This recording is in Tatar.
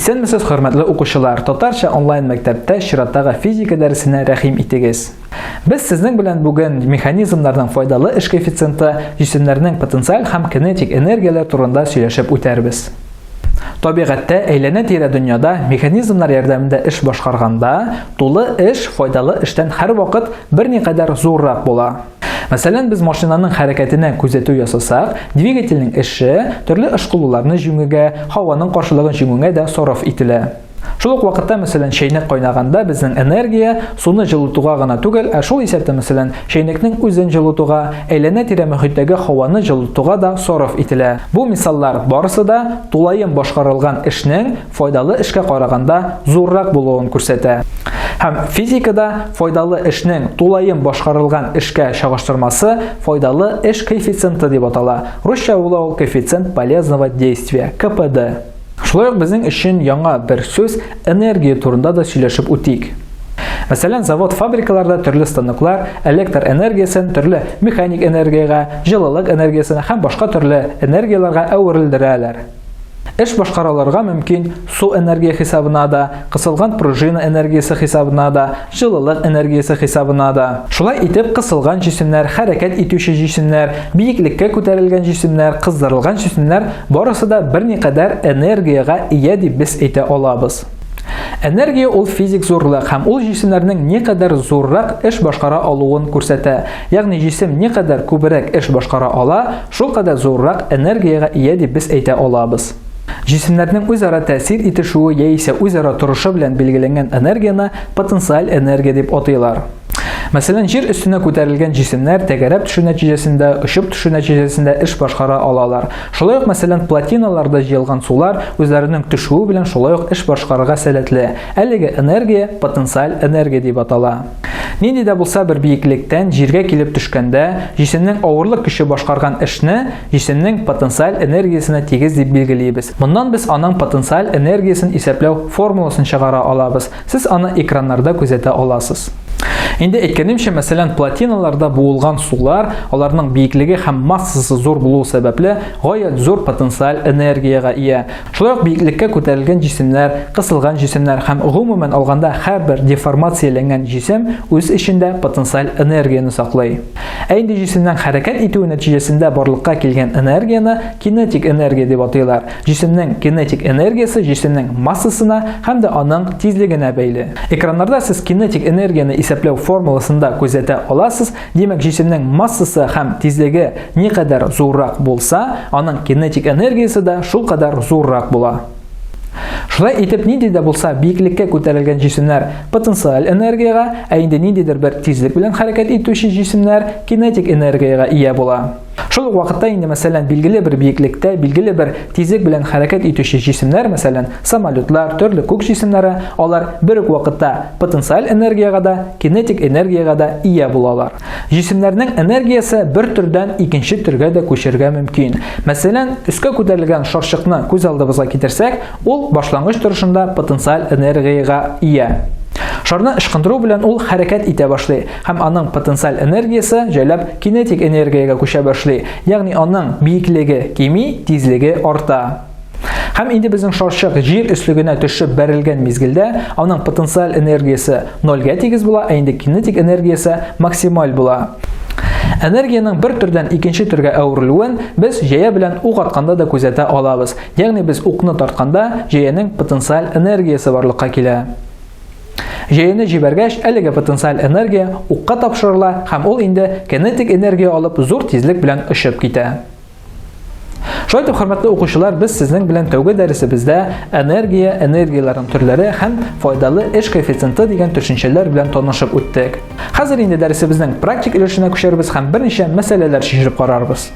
Исәнмесез, хөрмәтле укучылар! Татарча онлайн мәктәптә чираттагы физика дәресенә рәхим итегез. Без сезнең белән бүген механизмнарның файдалы эш коэффициенты, җисемнәрнең потенциаль һәм кинетик энергияләр турында сөйләшеп үтәрбез. Табигатьтә, әйләнә-тирә дөньяда механизмнар ярдәмендә эш башкарганда, тулы эш файдалы эштән һәрвакыт берникадәр зуррак була. Мәсәлән, без машинаның хәрәкәтенә күзәтү ясасак, двигательнең эше төрле ышкылуларны җиңүгә, һаваның каршылыгын җиңүгә дә сарыф ителә. Шул ук вакытта, мәсәлән, чәйнек кайнаганда безнең энергия суны җылытуга гына түгел, ә шул исәптән, мәсәлән, чәйнекнең үзен җылытуга, әйләнә-тирә мөхиттәге һаваны җылытуга да сарыф ителә. Бу мисаллар барысы да тулаем башкарылган эшнең файдалы эшкә караганда зуррак булуын күрсәтә. Һәм физикада файдалы эшнең тулаем башкарылган эшкә чагыштырмасы файдалы эш коэффициенты дип атала. Русча була ул коэффициент полезного действия, КПД. Шулай ук безнең өчен яңа бер сүз энергия турында да сөйләшеп үтик. Мәсәлән, завод-фабрикаларда төрле станоклар электр энергиясен төрле механик энергиягә, җылылык энергиясенә һәм башка төрле энергияләргә әверелдерәләр. Эш башкараларга мөмкин су энергия хисабына да, кысылган пружина энергиясе хисабына да, җылылык энергиясе хисабына да. Шулай итеп, кысылган җисемнәр, хәрәкәт итүче җисемнәр, биеклеккә күтәрелгән җисемнәр, кыздырылган җисемнәр барысы да берникадәр энергиягә ия дип без әйтә алабыз. Энергия ул физик зурлык һәм ул җисемнәрнең никадәр зуррак эш башкара алуын күрсәтә. Ягъни җисем никадәр күбрәк эш башкара ала, шулкадәр зуррак энергиягә ия дип без әйтә алабыз. Җисемнәрнең үзара тәэсир итешүе яисә үзара торышы белән билгеләнгән энергияне потенциаль энергия дип атыйлар. Мәсәлән, җир өстенә күтәрелгән җисемнәр тәгәрәп төшү нәтиҗәсендә, очып төшү нәтиҗәсендә эш башкара алалар. Шулай ук, мәсәлән, плотиналарда җыелган сулар үзләренең төшүе белән шулай ук эш башкарырга сәләтле. Әлеге энергия потенциаль энергия дип атала. Нинди дә булса бер биеклектән җиргә килеп төшкәндә, җисемнең авырлык көче башкарган эшне җисемнең потенциаль энергиясенә тигез дип билгелибез. Моннан без аның потенциаль энергиясен исәпләү формуласын чыгара алабыз. Сез аны экраннарда күзәтә аласыз. Инде әйткәнемчә, мәсәлән, плотиналарда буылган сулар, аларның биеклеге һәм массасы зур булу сәбәпле, гаять зур потенциаль энергиягә ия. Шулай ук биеклеккә күтәрелгән җисемнәр, кысылган җисемнәр һәм гомумән алганда һәрбер деформацияләнгән җисем үз эчендә потенциаль энергияне саклый. Ә инде җисемнең хәрәкәт итүе нәтиҗәсендә барлыкка килгән энергияне кинетик энергия дип атыйлар. Җисемнең кинетик энергиясе җисемнең массасына һәм дә аның тизлегенә бәйле. Экраннарда сез кинетик энергияне исәпләү формуласын да күзәтә аласыз. Димәк, җисемнең массасы һәм тизлеге никадәр зуррак булса, аның кинетик энергиясе дә шулкадәр зуррак була. Шулай итеп, нинди дә булса биеклеккә күтәрелгән җисемнәр потенциаль энергиягә, ә инде ниндидер бер тизлек белән хәрәкәт итүче җисемнәр кинетик энергиягә ия була. Шул ук вакытта инде, мәсәлән, билгеле бер биеклектә, билгеле бер тизлек белән хәрәкәт итүче җисемнәр, мәсәлән, самолетлар, төрле күк җисемнәре, алар бер үк вакытта потенциаль энергиягә дә, кинетик энергиягә дә ия булалар. Җисемнәрнең энергиясе бер төрдән икенче төргә дә күчәргә мөмкин. Мәсәлән, өскә күтәрелгән шарчыкны күз алдыбызга китерсәк, Ул башлангыч торышында потенциаль энергиягә ия. Шарны ычкындыру белән ул хәрәкәт итә башлый һәм аның потенциаль энергиясе җайлап кинетик энергиягә күчә башлый, ягъни аның биеклеге кими, тизлеге арта. Һәм инде безнең шарчык җир өслегенә төшеп бәрелгән мизгелдә аның потенциаль энергиясе нольгә тигез була, ә инде кинетик энергиясе максималь була. Энергиянең бер төрдән икенче төргә әверелүен без җәя белән ук атканда да күзәтә алабыз. Ягъни без укны тартканда җәянең потенциаль энергиясе барлыкка килә. Җәяне җибәргәч, әлеге потенциаль энергия укка тапшырыла һәм ул инде кинетик энергия алып зур тизлек белән очып китә. Шулай итеп, хөрмәтле укучылар, без сезнең белән тәүге дәресебездә энергия, энергияләрнең төрләре һәм файдалы эш коэффициенты дигән төшенчәләр белән танышып үттек. Хәзер инде дәресебезнең практик өлешенә күчәрбез һәм берничә мәсьәләләр чишеп карарбыз.